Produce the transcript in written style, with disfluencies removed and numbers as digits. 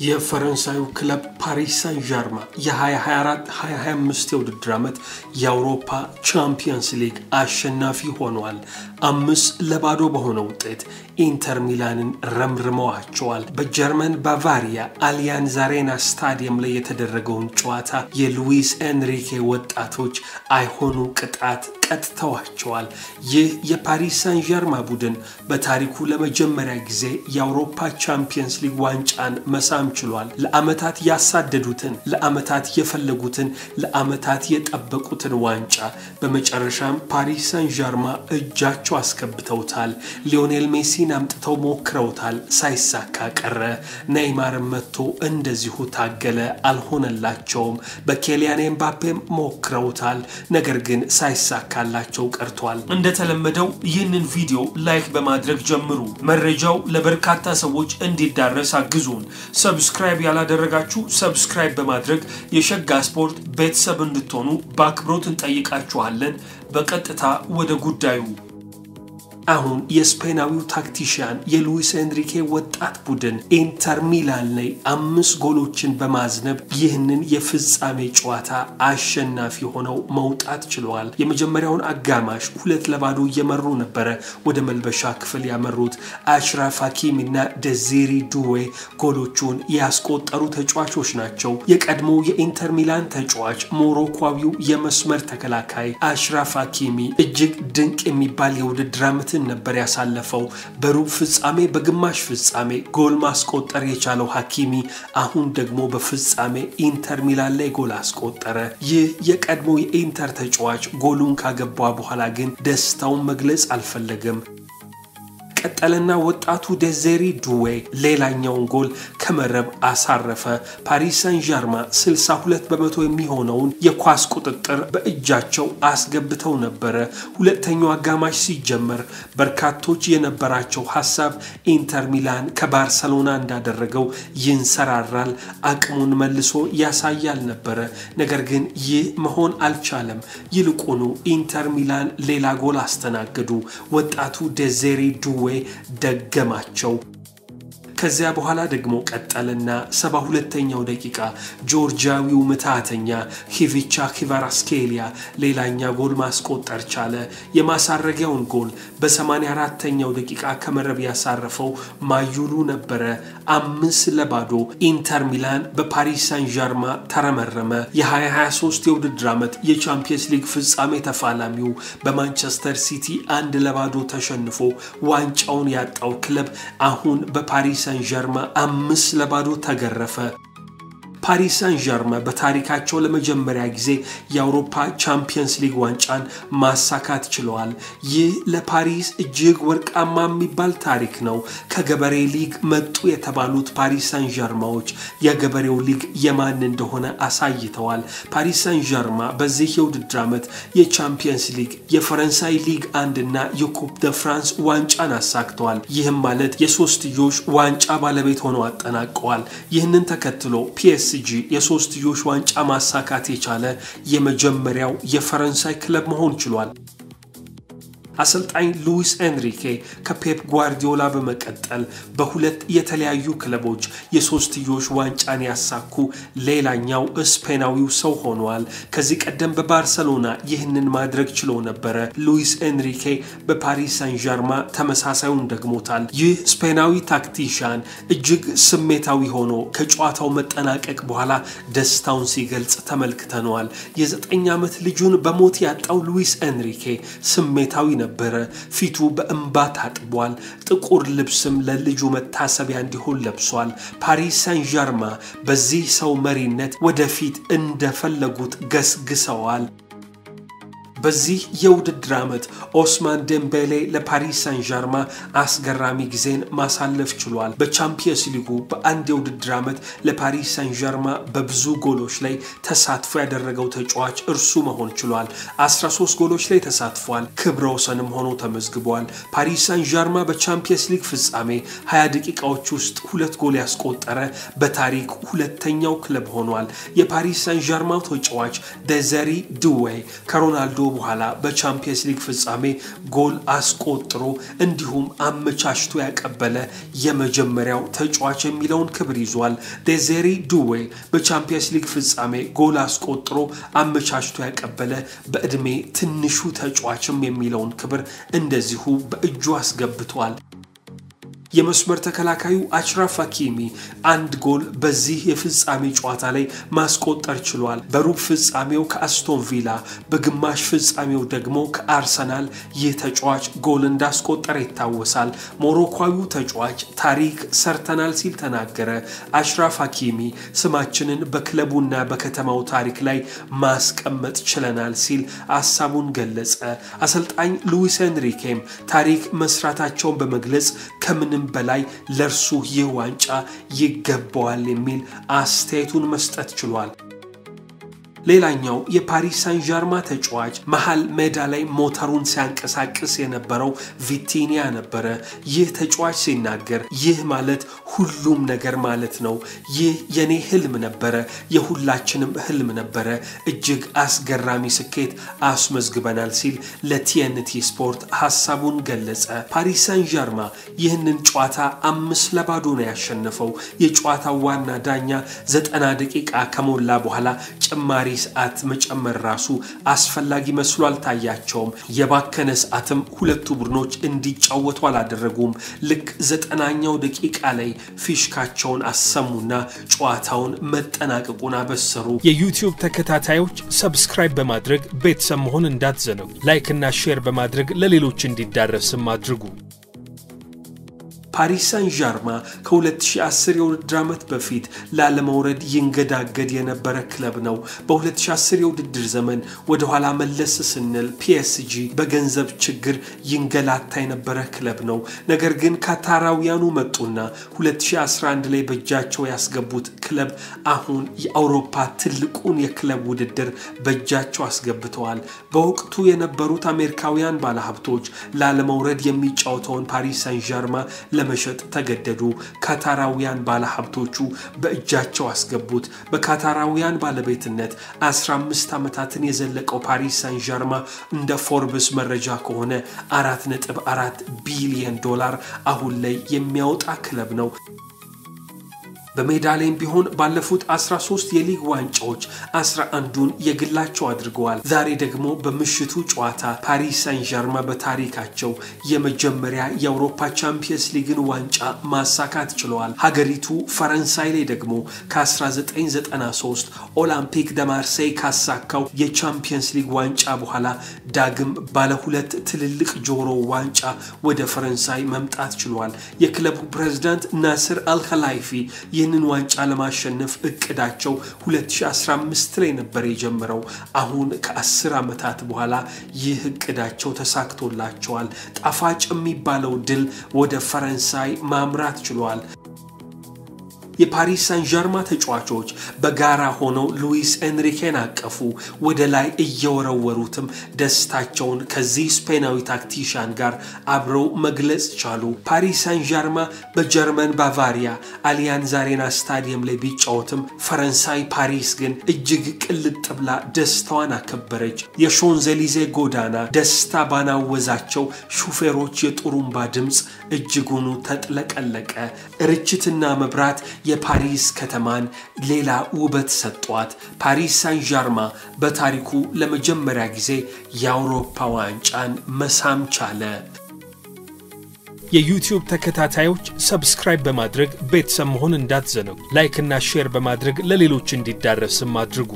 የፈረንሳዩ ክለብ ፓሪስ ሳን ዠርማ የ2024-2025 የውድድር ዓመት የአውሮፓ ቻምፒየንስ ሊግ አሸናፊ ሆኗል። 5-0 በሆነ ውጤት ኢንተር ሚላንን ረምርመዋቸዋል። በጀርመን ባቫሪያ አሊያንዝ አሬና ስታዲየም ላይ የተደረገውን ጨዋታ የሉዊስ ኤንሪኬ ወጣቶች አይሆኑ ቅጣት ቀጥተዋቸዋል። ይህ የፓሪስ ሳን ዠርማ ቡድን በታሪኩ ለመጀመሪያ ጊዜ የአውሮፓ ቻምፒየንስ ሊግ ዋንጫን መሳም ችሏል። ለዓመታት ያሳደዱትን፣ ለዓመታት የፈለጉትን፣ ለዓመታት የጠበቁትን ዋንጫ በመጨረሻም ፓሪስ ሳን ዠርማ እጃቸው አስገብተውታል። ሊዮኔል ሜሲን አምጥተው ሞክረውታል፣ ሳይሳካ ቀረ። ኔይማርም መጥቶ እንደዚሁ ታገለ፣ አልሆነላቸውም። በኬሊያን ኤምባፔም ሞክረውታል፣ ነገር ግን ሳይሳካላቸው ቀርቷል። እንደተለመደው ይህንን ቪዲዮ like በማድረግ ጀምሩ። መረጃው ለበርካታ ሰዎች እንዲዳረስ አግዙን። Subscribe ያላደረጋችሁ subscribe በማድረግ የሸጋ ስፖርት ቤተሰብ እንድትሆኑ በአክብሮት እንጠይቃችኋለን። በቀጥታ ወደ ጉዳዩ። አሁን የስፔናዊው tactician የሉዊስ ኤንሪኬ ወጣት ቡድን ኢንተር ሚላን ላይ 5 ጎሎችን በማዝነብ ይህንን የፍጻሜ ጨዋታ አሸናፊ ሆነው መውጣት ችለዋል። የመጀመሪያውን አጋማሽ 2-0 እየመሩ ነበረ ወደ መልበሻ ክፍል ያመሩት። አሽራፍ ሀኪሚ እና ደዚሪ ዱዌ ጎሎቹን ያስቆጠሩ ተጫዋቾች ናቸው። የቀድሞ የኢንተር ሚላን ተጫዋች ሞሮኳዊው የመስመር ተከላካይ አሽራፍ ሀኪሚ እጅግ ድንቅ የሚባል የውድድር ዓመት ነበር ያሳለፈው። በሩብ ፍጻሜ፣ በግማሽ ፍጻሜ ጎል ማስቆጠር የቻለው ሀኪሚ አሁን ደግሞ በፍጻሜ ኢንተር ሚላን ላይ ጎል አስቆጠረ። ይህ የቀድሞ የኢንተር ተጫዋች ጎሉን ካገባ በኋላ ግን ደስታውን መግለጽ አልፈለገም። ቀጠለና ወጣቱ ዴዜሪ ዱዌ ሌላኛውን ጎል ከመረብ አሳረፈ። ፓሪስ ሳን ዠርማ 62% የሚሆነውን የኳስ ቁጥጥር በእጃቸው አስገብተው ነበረ። ሁለተኛው አጋማሽ ሲጀመር በርካቶች የነበራቸው ሀሳብ ኢንተር ሚላን ከባርሰሎና እንዳደረገው ይንሰራራል፣ አቅሙን መልሶ ያሳያል ነበረ። ነገር ግን ይህ መሆን አልቻለም። ይልቁኑ ኢንተር ሚላን ሌላ ጎል አስተናገዱ። ወጣቱ ዴዜሪ ዱዌ ደገማቸው። ከዚያ በኋላ ደግሞ ቀጠለና 72ኛው ደቂቃ ጆርጂያዊው ምትሃተኛ ሂቪቻ ኪቫራስኬሊያ ሌላኛ ጎል ማስቆጠር ቻለ። የማሳረጊያውን ጎል በ84ኛው ደቂቃ ከመረብ ያሳረፈው ማዩሉ ነበረ። 5-0 ኢንተር ሚላን በፓሪስ ሳን ዠርማ ተረመረመ። የ2023 የውድድር ዓመት የቻምፒየንስ ሊግ ፍጻሜ ተፋላሚው በማንቸስተር ሲቲ 1-0 ተሸንፎ ዋንጫውን ያጣው ክለብ አሁን በፓሪስ ሳን ዠርማ 5-0 ተገረፈ። ፓሪስ ሳን ዠርማ በታሪካቸው ለመጀመሪያ ጊዜ የአውሮፓ ቻምፒየንስ ሊግ ዋንጫን ማሳካት ችለዋል። ይህ ለፓሪስ እጅግ ወርቃማ የሚባል ታሪክ ነው። ከገበሬ ሊግ መጡ የተባሉት ፓሪስ ሳን ዠርማዎች የገበሬው ሊግ የማን እንደሆነ አሳይተዋል። ፓሪስ ሳን ዠርማ በዚህ የውድድር ዓመት የቻምፒየንስ ሊግ፣ የፈረንሳይ ሊግ አንድና የኩፕ ደ ፍራንስ ዋንጫን አሳክተዋል። ይህም ማለት የሶስትዮሽ ዋንጫ ባለቤት ሆነው አጠናቀዋል። ይህንን ተከትሎ ፒኤስጂ የሶስትዮሽ ዋንጫ ማሳካት የቻለ የመጀመሪያው የፈረንሳይ ክለብ መሆን ችሏል። አሰልጣኝ ሉዊስ ኤንሪኬ ከፔፕ ጓርዲዮላ በመቀጠል በሁለት የተለያዩ ክለቦች የሶስትዮሽ ዋንጫን ያሳኩ ሌላኛው ስፔናዊው ሰው ሆነዋል። ከዚህ ቀደም በባርሰሎና ይህንን ማድረግ ችሎ ነበረ። ሉዊስ ኤንሪኬ በፓሪስ ሳን ዠርማ ተመሳሳዩን ደግሞታል። ይህ ስፔናዊ tactician እጅግ ስሜታዊ ሆኖ ከጨዋታው መጠናቀቅ በኋላ ደስታውን ሲገልጽ ተመልክተነዋል። የ9 ዓመት ልጁን በሞት ያጣው ሉዊስ ኤንሪኬ ስሜታዊ ነበረ። ፊቱ በእንባ ታጥቧል። ጥቁር ልብስም ለልጁ መታሰቢያ እንዲሆን ለብሷል። ፓሪስ ሳን ዠርማ በዚህ ሰው መሪነት ወደፊት እንደፈለጉት ገስግሰዋል። በዚህ የውድድር ዓመት ኦስማን ዴምቤሌ ለፓሪስ ሳን ዠርማ አስገራሚ ጊዜን ማሳለፍ ችሏል። በቻምፒየንስ ሊጉ በአንድ የውድድር ዓመት ለፓሪስ ሳን ዠርማ በብዙ ጎሎች ላይ ተሳትፎ ያደረገው ተጫዋች እርሱ መሆን ችሏል። 13 ጎሎች ላይ ተሳትፏል። ክብረ ወሰንም ሆኖ ተመዝግቧል። ፓሪስ ሳን ዠርማ በቻምፒየንስ ሊግ ፍጻሜ 20 ደቂቃዎች ውስጥ 2 ጎል ያስቆጠረ በታሪክ ሁለተኛው ክለብ ሆኗል። የፓሪስ ሳን ዠርማው ተጫዋች ዴዘሪ ዱዌ ከሮናልዶ በኋላ በቻምፒየንስ ሊግ ፍጻሜ ጎል አስቆጥሮ እንዲሁም አመቻችቶ ያቀበለ የመጀመሪያው ተጫዋች የሚለውን ክብር ይዟል። ዴዚሬ ዱዌ በቻምፒየንስ ሊግ ፍጻሜ ጎል አስቆጥሮ አመቻችቶ ያቀበለ በእድሜ ትንሹ ተጫዋችም የሚለውን ክብር እንደዚሁ በእጁ አስገብቷል። የመስመር ተከላካዩ አሽራፍ ሀኪሚ አንድ ጎል በዚህ የፍጻሜ ጨዋታ ላይ ማስቆጠር ችሏል። በሩብ ፍጻሜው ከአስቶን ቪላ፣ በግማሽ ፍጻሜው ደግሞ ከአርሰናል ይህ ተጫዋች ጎል እንዳስቆጠረ ይታወሳል። ሞሮኳዊው ተጫዋች ታሪክ ሰርተናል ሲል ተናገረ። አሽራፍ ሀኪሚ ስማችንን በክለቡና በከተማው ታሪክ ላይ ማስቀመጥ ችለናል ሲል ሀሳቡን ገለጸ። አሰልጣኝ ሉዊስ ኤንሪኬም ታሪክ መስራታቸውን በመግለጽ ከምንም በላይ ለርሱ ይህ ዋንጫ ይገባዋል የሚል አስተያየቱን መስጠት ችሏል። ሌላኛው የፓሪስ ሳን ዣርማ ተጫዋች መሃል ሜዳ ላይ ሞተሩን ሲያንቀሳቅስ የነበረው ቪቲኒያ ነበረ። ይህ ተጫዋች ሲናገር ይህ ማለት ሁሉም ነገር ማለት ነው። ይህ የኔ ህልም ነበረ፣ የሁላችንም ህልም ነበረ። እጅግ አስገራሚ ስኬት አስመዝግበናል ሲል ለቲኤንቲ ስፖርት ሀሳቡን ገለጸ። ፓሪስ ሳን ዣርማ ይህንን ጨዋታ 5-0 ነው ያሸነፈው። የጨዋታው ዋና ዳኛ 90 ደቂቃ ከሞላ በኋላ ጭማሪ ሰዓት መጨመር ራሱ አስፈላጊ መስሎ አልታያቸውም። የባከነ ሰዓትም ሁለቱ ቡድኖች እንዲጫወቱ አላደረጉም። ልክ 90ኛው ደቂቃ ላይ ፊሽካቸውን አሰሙና ጨዋታውን መጠናቀቁን አበሰሩ። የዩቲዩብ ተከታታዮች subscribe በማድረግ ቤተሰብ መሆን እንዳትዘነጉ። like እና share በማድረግ ለሌሎች እንዲዳረስም አድርጉ። ፓሪስ ሳን ዣርማ ከ2010 የውድድር ዓመት በፊት ላለመውረድ ይንገዳገድ የነበረ ክለብ ነው። በ2010 የውድድር ዘመን ወደ ኋላ መለስ ስንል ፒኤስጂ በገንዘብ ችግር ይንገላታ የነበረ ክለብ ነው። ነገር ግን ካታራውያኑ መጡና 2011 ላይ በእጃቸው ያስገቡት ክለብ አሁን የአውሮፓ ትልቁን የክለብ ውድድር በእጃቸው አስገብተዋል። በወቅቱ የነበሩት አሜሪካውያን ባለሀብቶች ላለመውረድ የሚጫወተውን ፓሪስ ሳን ዣርማ ለመሸጥ ተገደዱ። ካታራውያን ባለሀብቶቹ በእጃቸው አስገቡት። በካታራውያን ባለቤትነት 15 ዓመታትን የዘለቀው ፓሪስ ሳን ዣርማ እንደ ፎርብስ መረጃ ከሆነ 4.4 ቢሊዮን ዶላር አሁን ላይ የሚያወጣ ክለብ ነው። በሜዳ ላይም ቢሆን ባለፉት 13 የሊግ ዋንጫዎች 11ዱን የግላቸው አድርገዋል። ዛሬ ደግሞ በምሽቱ ጨዋታ ፓሪስ ሳን ዣርማ በታሪካቸው የመጀመሪያ የአውሮፓ ቻምፒየንስ ሊግን ዋንጫ ማሳካት ችለዋል። ሀገሪቱ ፈረንሳይ ላይ ደግሞ ከ1993 ኦሎምፒክ ደ ማርሴይ ካሳካው የቻምፒየንስ ሊግ ዋንጫ በኋላ ዳግም ባለ ሁለት ትልልቅ ጆሮ ዋንጫ ወደ ፈረንሳይ መምጣት ችሏል። የክለቡ ፕሬዝዳንት ናስር አልኸላይፊ ይህንን ዋንጫ ለማሸነፍ እቅዳቸው 2015 ላይ ነበር የጀመረው። አሁን ከ10 ዓመታት በኋላ ይህ እቅዳቸው ተሳክቶላቸዋል። ጣፋጭ የሚባለው ድል ወደ ፈረንሳይ ማምራት ችሏል። የፓሪስ ሳን ዣርማ ተጫዋቾች በጋራ ሆነው ሉዊስ ኤንሪኬን አቀፉ። ወደ ላይ እየወረወሩትም ደስታቸውን ከዚህ ስፔናዊ tactician ጋር አብረው መግለጽ ቻሉ። ፓሪስ ሳን ዣርማ በጀርመን ባቫሪያ አሊያንዝ አሬና ስታዲየም ላይ ቢጫወትም ፈረንሳይ ፓሪስ ግን እጅግ ቅልጥ ብላ ደስታዋን አከበረች። የሾንዘሊዜ ጎዳና ደስታ ባናወዛቸው ሹፌሮች የጡሩምባ ድምፅ እጅጉኑ ተጥለቀለቀ። ርችትና መብራት የፓሪስ ከተማን ሌላ ውበት ሰጧት። ፓሪስ ሳን ዣርማ በታሪኩ ለመጀመሪያ ጊዜ የአውሮፓ ዋንጫን መሳም ቻለ። የዩቲዩብ ተከታታዮች subscribe በማድረግ ቤተሰብ መሆን እንዳትዘነጉ። like እና share በማድረግ ለሌሎች እንዲዳረስም አድርጉ።